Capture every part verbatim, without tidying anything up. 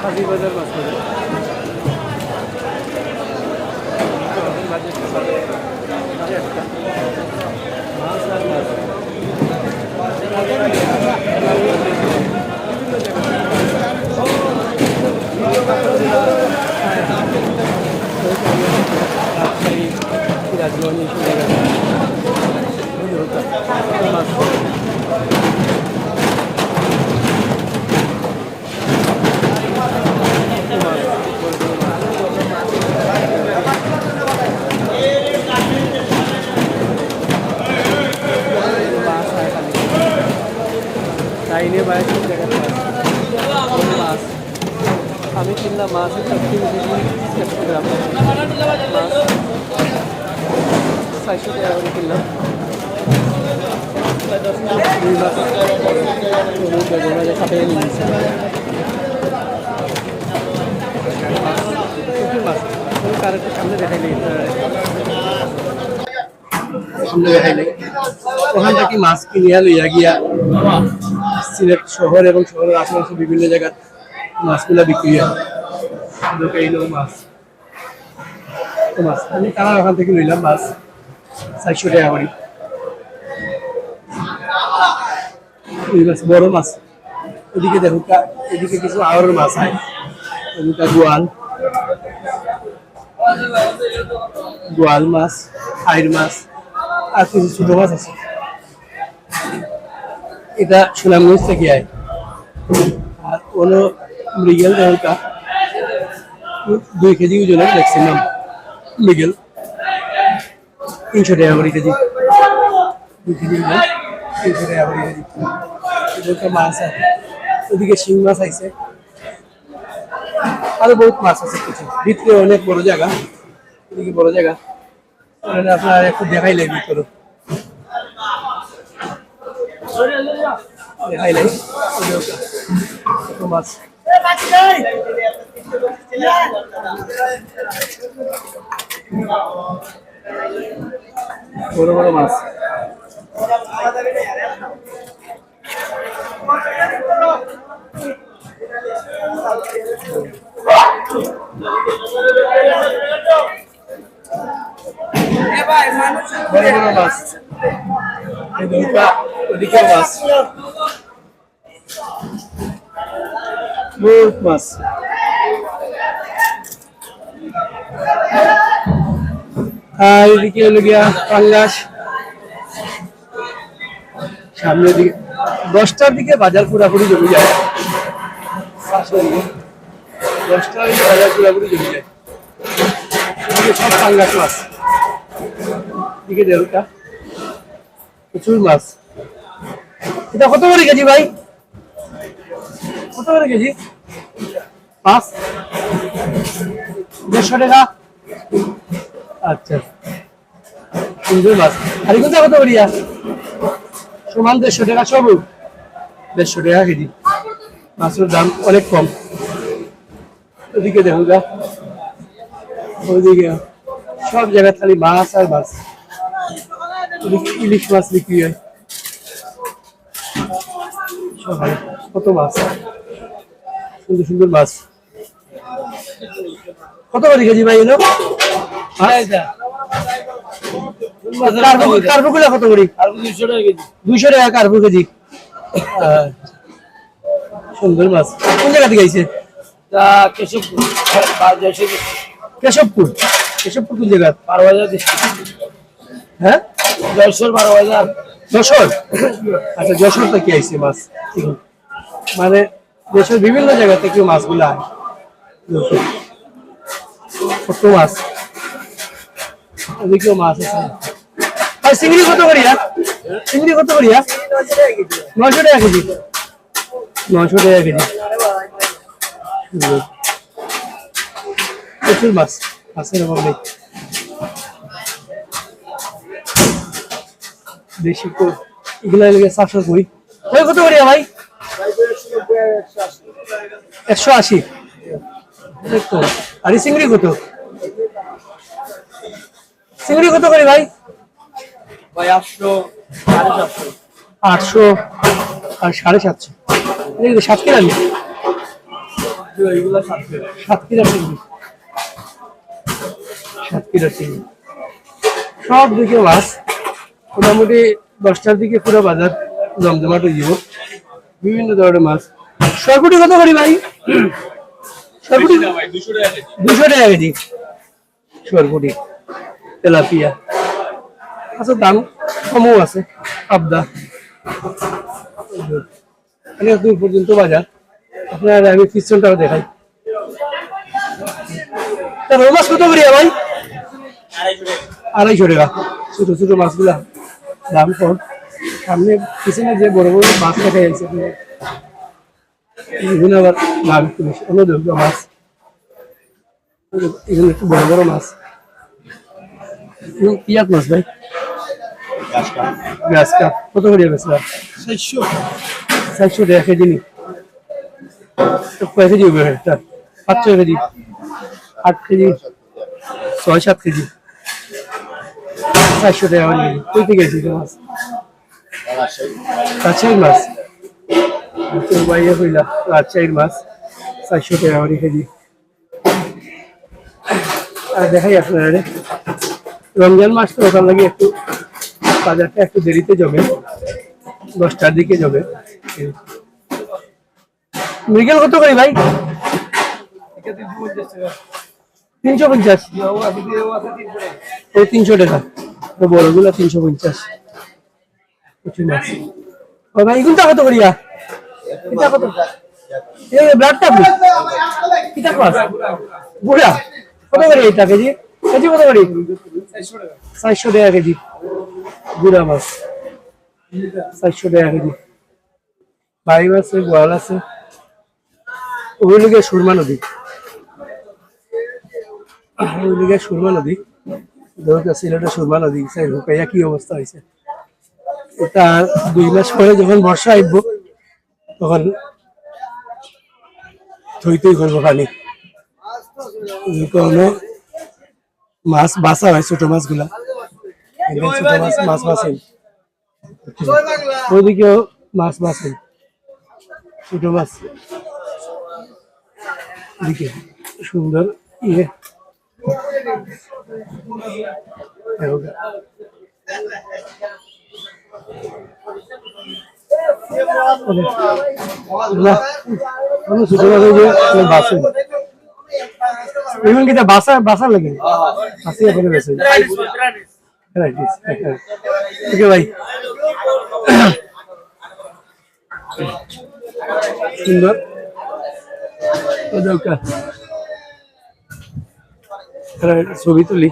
কাজীবাজার মাছ বাজার। মাছ আর মাছ। রাজবাড়ী, সিরাজগঞ্জ, এই সব জায়গায়। তাই নিয়ে বাইরে সব জায়গায় মাছ। মাছ। আমি কিনলাম মাছ একটা, তিন কেজি একশো গ্রাম। মাছ চারশো টাকা করে কিনলাম। রুই মাছ। রুই মাছ কাটাই নিয়ে নিচ্ছি। মাছ। আমি কারেন্টের সামনে দেখাই নিই। সামনে দেখাই নিই। ওখান থেকে মাছ কিনিয়া লইয়া গিয়া সিলেট শহর এবং শহরের আশেপাশে বিভিন্ন জায়গায় মাছগুলা বিক্রি হয়। দোকানে মাছ, তো মাছ আমি তারা ওখান থেকে লইলাম মাছ চারশো টাকা করি। এই মাছ, বড় মাছ। এদিকে দেখুন কা-, এদিকে কিছু আওর মাছ আছে। এদিকে গোয়াল, গোয়াল মাছ, আইর মাছ, আর কিছু ছোট মাছ আছে। এটা সুনামগঞ্জ থেকে আয়। আর অন্য মৃগেল দেখুন কা-, দুই কেজি ওজনের ম্যাক্সিমাম মৃগেল। তিনশো টাকা করে কেজি। দুই কেজি মিলে তিনশো টাকা করে কেজি। এটা একটা মাছ আছে। ওদিকে শিং মাছ আইছে। আরো বহুত মাছ আছে কিছু। ভিতরে অনেক বড় জায়গা। এদিকে বড় জায়গা। মানে আপনারা একটু দেখাইলাই ভিতরে। দেখাইলাই। কত মাছ। বড় বড় মাছ। বড় বড় মাছ। এই নৌকা, ওদিকে মাছ। বহুত মাছ। আর এদিকে হলো গিয়া পাঙ্গাস। সামনের দিকে দশটার দিকে বাজার পুরাপুরি জমে যায়। দশটার দিকে বাজার পুরাপুরি জমে যায়। এদিকে সব পাঙ্গাস মাছ। এদিকে দেড়টা। প্রচুর মাছ। এটা কত করে কেজি ভাই? কত করে কেজি? মাছ দেড়শো টাকা। আচ্ছা, সুন্দর মাছ। আর এগুলো কত করিয়া? সমান দেড়শো টাকা সব। দেড়শো টাকা কেজি। মাছের দাম অনেক কম। ওদিকে দেখো গা, ওইদিকে সব জায়গায় খালি মাছ আর মাছ। ওদিকে ইলিশ মাছ বিক্রি হয়। সব হয়। কত মাছ, সুন্দর সুন্দর মাছ। কত করে কেজি ভাই এগুলো? হ্যাঁ? কার্পু, কার্পুগুলো কত করে? কার্পু দুইশো টাকা কেজি। দুইশো টাকা কার্পু কেজি। হ্যাঁ। সুন্দর মাছ। কোন জায়গা থেকে আইছে? তা কেশবপুর। বা যশোর। কেশবপুর? কেশবপুর কোন জায়গা? বারো বাজার district। হ্যাঁ? যশোর বারো বাজার। যশোর? আচ্ছা, যশোর থেকে আইছে মাছ। ঠিক আছে। মানে, দেশের বিভিন্ন জায়গা থেকে মাছগুলো আয়। কত মাছ? এদিকেও মাছ আছে। আর চিংড়ি কত করিয়া? চিংড়ি কত করিয়া? নয়শো টাকা কেজি। নয়শো টাকা কেজি। প্রচুর মাছ, মাছের অভাব নেই। দেশি কই, এগুলা লেগে চারশো কই। কই কত করিয়া ভাই? একশো আশি। দেখো, আর এই চিংড়ি কত? চিংড়ি কত করে ভাই? ভাই, আটশো, সাড়ে সাতশো। আটশো আর সাড়ে সাতশো। এই যে সাতক্ষীরা নি? সাতক্ষীরা চিংড়ি। সাতক্ষীরা চিংড়ি। সব দিকে মাছ। মোটামুটি দশটার দিকে পুরো বাজার জমজমাট অই যিবো। বিভিন্ন ধরনের মাছ। সরপুটি কত করি ভাই? সরপুটি? দুইশো টাকা কেজি। সরপুটি, তেলাপিয়া। আচ্ছা, দাম কমও আছে। পাবদা। অনেক দূর পর্যন্ত বাজার। আপনার আমি পিছনটাও দেখাই। তা রৌ মাছ কত করিয়া ভাই? আড়াইশো টাকা। ছোট ছোট মাছগুলা দাম কম। সামনে, পিছনে যে বড় বড় মাছ দেখা যাচ্ছে, এগুলো আবার দাম একটু বেশি। অন্য ধরনের মাছ, এগুলো একটু বড় বড় মাছ। এগুলো কি জাত মাছ ভাই? গ্রাস কার্প। কত করিয়া বেচলা? চারশো। চারশো টাকা কেজি নি? তো কয় কেজি হবে একটা? পাঁচ ছয় কেজি, আট কেজি, ছয় সাত কেজি। চারশো টাকা করে কেজি। কই থেকে আইছে এটা মাছ? রাজশাহীর মাছ। তো ভাইয়া কইলা রাজশাহীর মাছ চারশো টাকা করে কেজি। আর দেখাই আপনারা, রমজান মাস তো, ওটার লাগি একটু বাজারটা একটু দেরিতে জমে, দশটার দিকে জমে। মৃগেল কত করে ভাই? তিনশো পঞ্চাশ। ও, তিনশো টাকা। তো বড়গুলা তিনশো পঞ্চাশ। পুঁটি মাছ। ও ভাই, এগুনটা কত করিয়া? এটা কত? এই ব্ল্যাক টপ। এটা কত? বুড়া। কত করে এটা কেজি? কেজি কত করে? চারশো টাকা কেজি। বুড়া মাছ। চারশো টাকা কেজি। বাইম আছে, বোয়াল আছে। ওই লগে সুরমা নদী। ওই লগে সুরমা নদী। ধরো সিলেটের সুরমা নদী, সেই হুকাইয়া কি অবস্থা হয়েছে। এটা দুই মাস পরে যখন বর্ষা আইব, তখন থই থই করবো পানি। এই কারণে মাছ বাছা হয়, ছোট মাছগুলা। এখানে ছোট মাছ, মাছ বাছাই। ওইদিকেও মাছ বাছাই, ছোট মাছ। এদিকে সুন্দর ইয়ে। বাহ, আমি ছোট মাছ ওই যে বাছাই। এগুন কিতা বাছা, বাছা লাগে? বাছি এখন বেছে। Right, yes. ওকে ভাই। সুন্দর। ও দরকার। ছবি তুলি।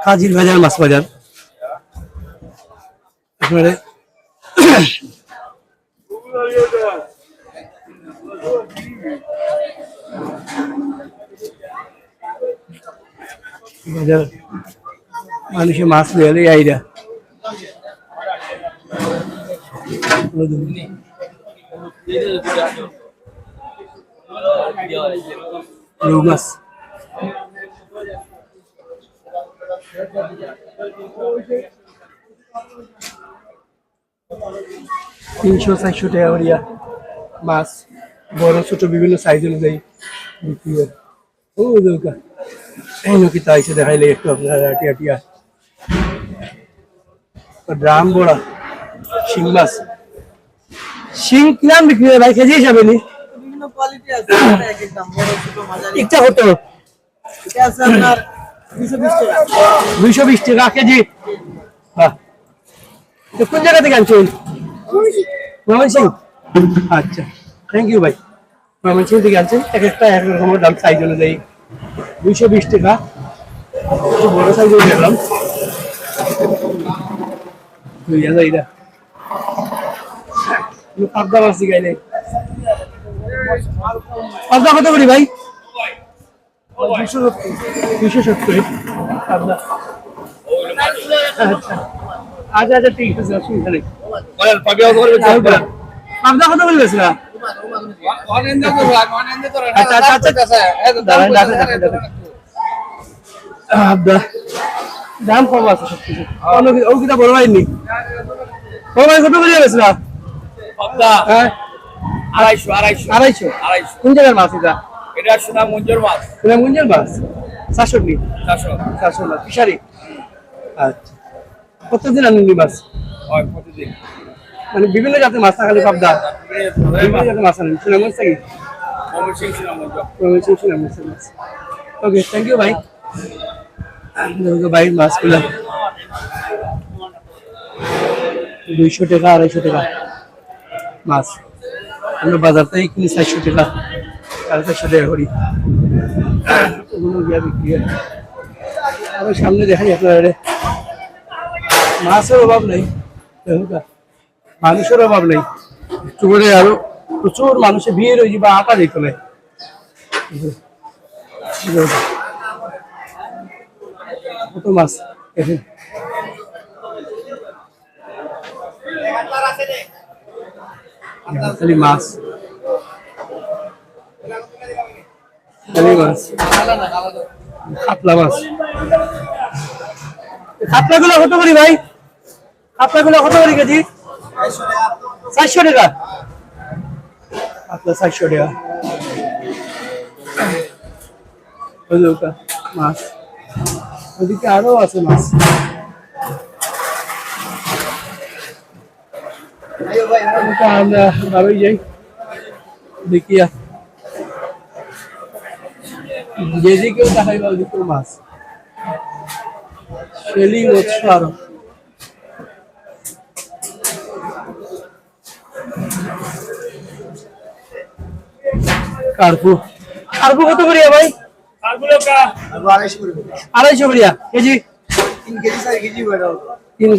কাজির বাজার, মাছ বাজার। একেবারে বাজার, মানুষে মাছ লইয়া লইয়া আইরা। রৌ মাছ। তিনশো চারশো টাকা করিয়া মাছ, বড় ছোট বিভিন্ন সাইজ অনুযায়ী বিক্রি হয়। ও দরকার, এই নকিতা আইসে, দেখাইলে একটু আপনারা আটিয়া আটিয়া। ড্রাম বড়া শিং মাছ। শিং কিরাম বিক্রি হয় ভাই, কেজি হিসাবে নি? বিভিন্ন কোয়ালিটি আছে, এক এক দাম, বড় ছোট মাঝারি। ইটা কত? এটা আছে আপনার দুইশো বিশ টাকা। দুইশো বিশ টাকা কেজি। বাহ। তো কোন জায়গা থেকে আনছেন? ময়মনসিংহ। আচ্ছা, থ্যাংক ইউ ভাই। ময়মনসিংহ থেকে আনছেন, এক একটা এক রকমের দাম, সাইজ অনুযায়ী। দুইশো বিশ টাকা। একটু বড় সাইজ দেখলাম। দুই হাজার এটা। পাবদা মাছ দিকে আইলে। পাবদা কত করি ভাই? দুইশো সত্তর। দুইশো সত্তর। পাবদা। আচ্ছা। আচ্ছা, আচ্ছা, ঠিক আছে, অসুবিধা নেই। বলেন, পাবদা কত করে বেচছেন? বলেন। পাবদা কত করে বেচলা? আচ্ছা, আচ্ছা, আচ্ছা। দাঁড়ান, দাঁড়ান, দাঁড়ান, দাঁড়ান। পাবদা। দাম কম আছে সব কিছু। অন্য কি, ও কিতা বড় ভাই নি? বড় ভাই কত করি বেচরা? পাবদা। হ্যাঁ? আড়াইশো, আড়াইশো। আড়াইশো? আড়াইশো। কোন জাগার মাছ ইটা? ইটা সুনামগঞ্জর মাছ। সুনামগঞ্জর মাছ? চারশো নি? চারশো। চারশো মাছ, ফিশারি? আচ্ছা। প্রত্যেকদিন আনইন নি মাছ? হয়, প্রতিদিন। মানে বিভিন্ন জাতের মাছ না, খালি পাবদা? বিভিন্ন জাতের মাছ। বিভিন্ন জাতের মাছ আনইন, সুনামগঞ্জ থাকি? ময়মনসিংহ, সুনামগঞ্জ। ময়মনসিংহ, সুনামগঞ্জর মাছ। ওকে, thank you ভাই। দেখো ভাই, মাছগুলা দুইশো টাকা, আড়াইশো টাকা মাছ। আমরা বাজার থাকি কিনি চারশো টাকা, সাড়ে চারশো টাকা করি। ওগুলো গিয়া বিক্রি হয়। আরো সামনে দেখাই আপনারা, মাছের অভাব নাই। দেখুন, মানুষের অভাব নেই। একটু করে আরো প্রচুর মানুষের ভিড় হয়ে যাবে, আটা দিতে নেই। কত মাছ দেখেন, খালি মাছ, খালি মাছ, কাতলা মাছ। কাতলাগুলো কত করি ভাই? কাতলাগুলো কত করি কেজি? চারশো টাকা। কাতলা চারশো টাকা। ওই যে ওটা মাছ, ওদিকে আরো আছে মাছ। ওটা আমরা বারোই যাই, দেখিয়া যেদিকেও দেখাইবা ওদিকেও মাছ। শেলি, মৎস্য আরো। কার্পু, কার্পু কত করিয়া ভাই? কার্পু লোকা। আড়াইশো করিয়া কেজি। তিন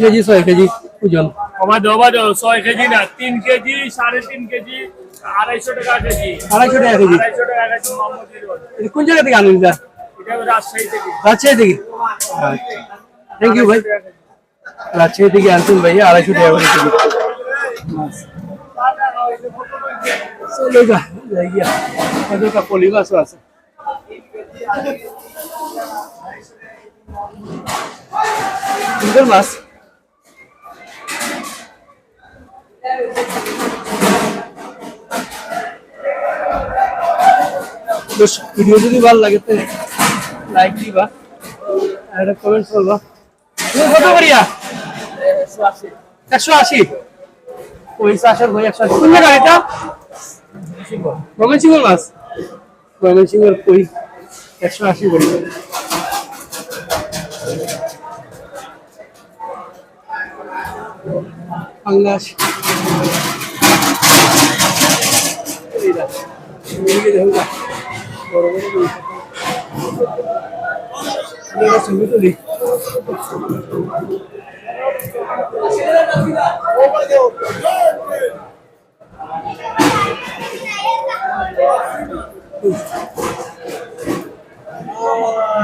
কেজি, ছয় কেজি ওজন। ওবা দেও, ওবা দেও, ছয় কেজি না, তিন কেজি, সাড়ে তিন কেজি, আড়াইশো টাকা কেজি। আড়াইশো টাকা কেজি। আড়াইশো টাকা কেজি, মোহাম্মদপুর। এটা কোন জায়গা থেকে আনেন এটা? এটা রাজশাহী থেকে। রাজশাহী থেকে? আচ্ছা। Thank you ভাই। রাজশাহী থেকে আনছেন ভাই, আড়াইশো টাকা করে কেজি মাছ। চলো গা, যাই গিয়া। এত একটা পলি মাছও আছে। সুন্দর মাছ। বেশ, video যদি ভালো লাগে তো like দিবা, আর একটা comment করবা। তুমি কত করিয়া? একশো আশি। ওই চাষের বই একশো আশি। কোন জায়গা এটা? ময়মনসিংহ মাছ। ময়মনসিংহের কই একশো আশি করি। পাঙ্গাস। এই দেখো। এদিকে দেখো না। বড় বড় রুই। আমরা ছবি তুলি।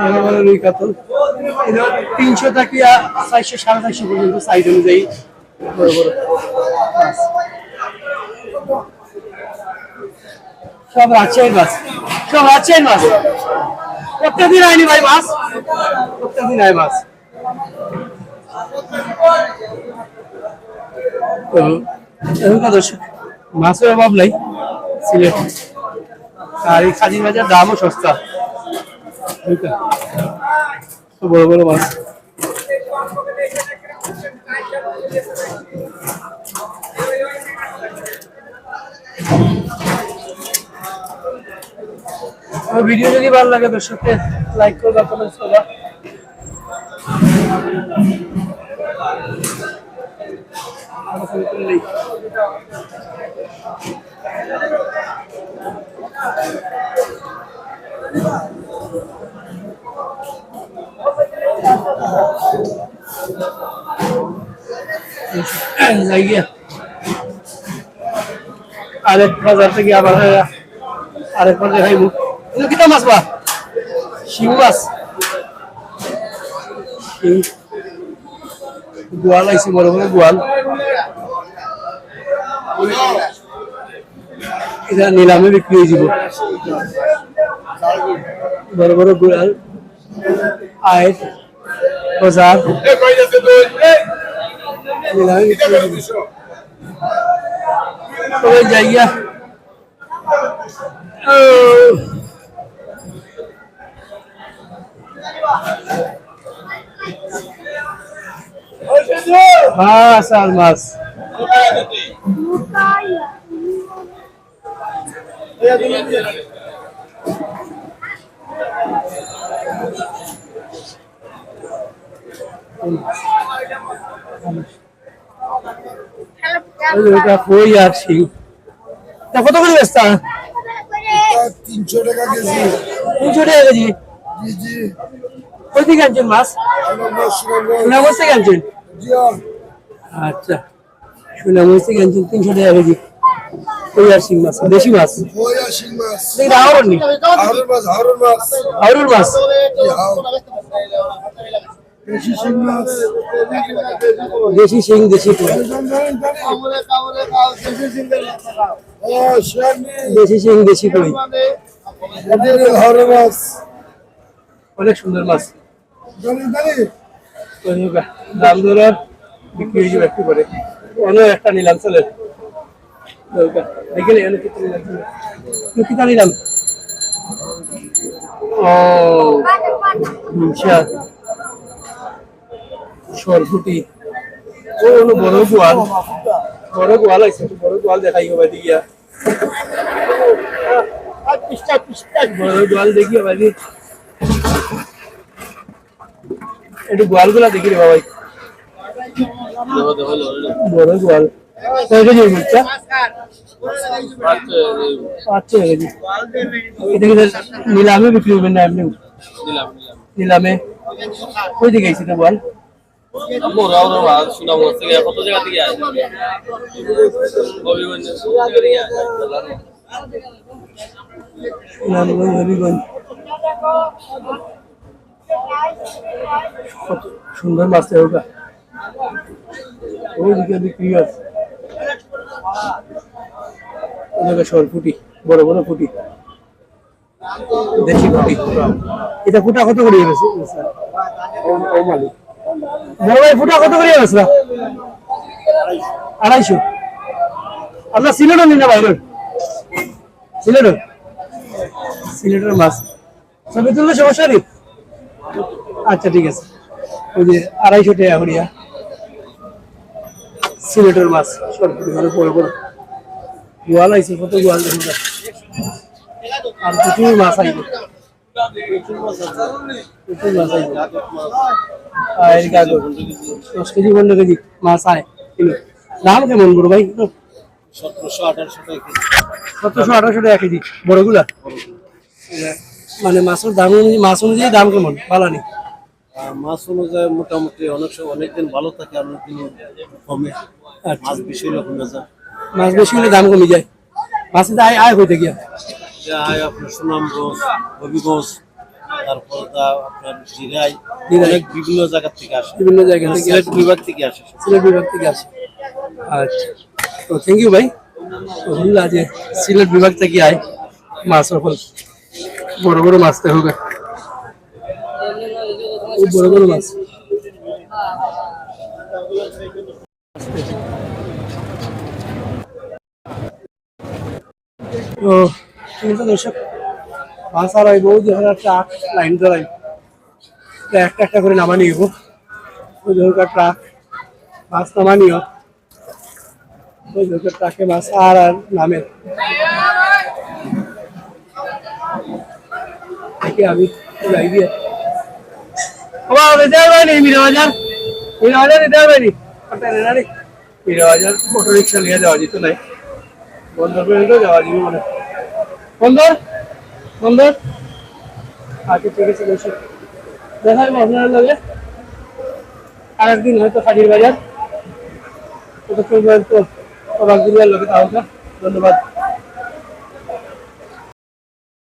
বড় বড় রুই কাতল। এটা তিনশো টাকা, চারশো, সাড়ে চারশো পর্যন্ত size অনুযায়ী বড় বড় মাছ। সব রাজশাহীর মাছ, সব রাজশাহীর মাছ। প্রত্যেকদিন আইনি ভাই মাছ, প্রত্যেকদিন আয় মাছ। তো এখনকার দর্শক, মাছের অভাব নাই সিলেট, আর এই খাদির বাজার দামও সস্তা। বুঝলে? তো বড় বড় মাছ। আমার video যদি ভালো লাগে দর্শককে like করবা, comment করবা। যাই গিয়া। আরেক বাজার থেকে আবার আরেক বাজার খাইবো। কিন্তু কিতা মাছ বা? শিং মাছ। শিং। গোয়াল আইছে, বড় বড় গোয়াল। এটা নিলামে বিক্রি হয়ে যাব। বড় বড় গোয়াল। আয়। ও স্যার। নিলামে বিক্রি হয়ে গেছে। ওই যাইয়া। ও। মাছ আর মাছ। এই যে এটা কই আর শিং। এটা কত করে বেচতা? এটা তিনশো টাকা কেজি। তিনশো টাকা কেজি? জি, জি। কই থেকে আনছেন মাছ? আমরা মাছ সুনামগঞ্জ। সুনামগঞ্জ থেকে আনছেন? জি, হ্যাঁ। আচ্ছা। সুনামগঞ্জ থেকে আনছেন তিনশো টাকা কেজি। কই আর শিং মাছ, দেশি মাছ। কই আর শিং মাছ। এটা হাওরের নি? হাওরের মাছ, হাওরের মাছ। হাওরের মাছ? জি, হাওর। দেশি শিং মাছ। দেশি শিং, দেশি কই। দেশি শিং, দেশি কই। হাওরের মাছ। অনেক সুন্দর মাছ। দাম দর আর বিক্রি হয়ে যাবে একটু পরে। অন্য একটা নিলাম, চলে। দরকার। দেখে নে, এনে কিতা নিলাম। এনে কিতা নিলাম? ও, আচ্ছা। সরপুটি। ও, হলো বড় গোয়াল। বড় গোয়াল আছে, বড় গোয়াল দেখাই হবে দিয়া। বড় গোয়াল দেখি হবে দি। একটু গোয়ালগুলা দেখি রে বাবা। বড় গোয়াল। কয় কেজি হইব এটা? পাঁচ ছয় কেজি। এটা কি নিলামে বিক্রি হবে না এমনি? নিলামে। কই থেকে আইছে এটা গোয়াল? আমরা, আমরা সুনামগঞ্জ থেকে, কত জায়গা থেকে আসে? হবিগঞ্জ, সব জায়গা থেকে আসে। সুনামগঞ্জ, হবিগঞ্জ। কত সুন্দর মাছ, দেখো গা। ওইদিকে বিক্রি আছে। ওই দেখো সরপুটি, বড় বড় পুটি। দেশি পুটি। এটা পুটা কত করে গেছে, স্যার? ও, ও মালিক। বড় ভাই, পুটা কত করে গেছে? আড়াইশো। আপনার সিলেটও নি না বাইরে? সিলেটও? সিলেটের মাছ। ছবি তুললে সমস্যা নেই? আচ্ছা, ঠিক আছে। ওই যে আড়াইশো টাকা করিয়া সিলেটের মাছ, সব মানে বড় বড়। গোয়াল আইছে, কত গোয়াল দেখুন না। আর প্রচুর মাছ আইবে। প্রচুর মাছ আইবে। আর এই কাগজ, দশ কেজি, পনেরো কেজি মাছ আয় কিলো। দাম কেমন বড় ভাই? সতেরোশো, আঠারোশো টাকা কেজি। সতেরোশো, আঠারোশো টাকা কেজি, বড়গুলা? মানে মাছের দাম অনুযায়ী, মাছ অনুযায়ী দাম কেমন? বালা নি? আহ, মাছ অনুযায়ী মোটামুটি অনেক সময়, অনেক দিন ভালো থাকে, আর অনেক দিন কমে। আচ্ছা। মাছ বেশি হলে কমে যায়। মাছ বেশি হলে দাম কমে যায়। মাছের তো আয়, আয় হইতে গিয়া। যে আয় আপনার সুনামগঞ্জ, হবিগঞ্জ, তারপর তা আপনার জিরাই, জিরাই। অনেক বিভিন্ন জায়গা থেকে আসে। বিভিন্ন জায়গা থেকে সিলেট আসে। বিভাগ থেকে আসে। সিলেট বিভাগ থেকে আসে। আচ্ছা। তো thank you ভাই। তো হুনলা যে সিলেট বিভাগ থেকে আয় মাছ, অখন বড় বড় মাছ দেখো গা। খুব বড় বড় মাছ। তো ঠিক আছে দর্শক, মাছ আর আইব, ওই যে ওখানে ট্রাক লাইন ধরাই, তো একটা একটা করে নামানি হইব। ওই যে ওখানকার ট্রাক মাছ নামানিও। ওই যে ট্রাকে মাছ আর আর নামে। দেখি আমি যাই গিয়া। ও বাবা, যেতে পারবে নি, মীরা বাজার? মীরা বাজার যেতে পারবে নি? পারতে না রে। মীরা বাজার অটো রিক্সা নিয়ে যাওয়া যেত নাই। বন্দর পর্যন্ত যাওয়া যাবে মনে হয়। বন্দর? বন্দর? আচ্ছা, ঠিক আছে, বসো। দেখা হবে আপনার লগে। আরেকদিন হয়তো হাজির বাজার। ততক্ষণ পর্যন্ত অবাক দুনিয়ার লগে থাকো। ধন্যবাদ।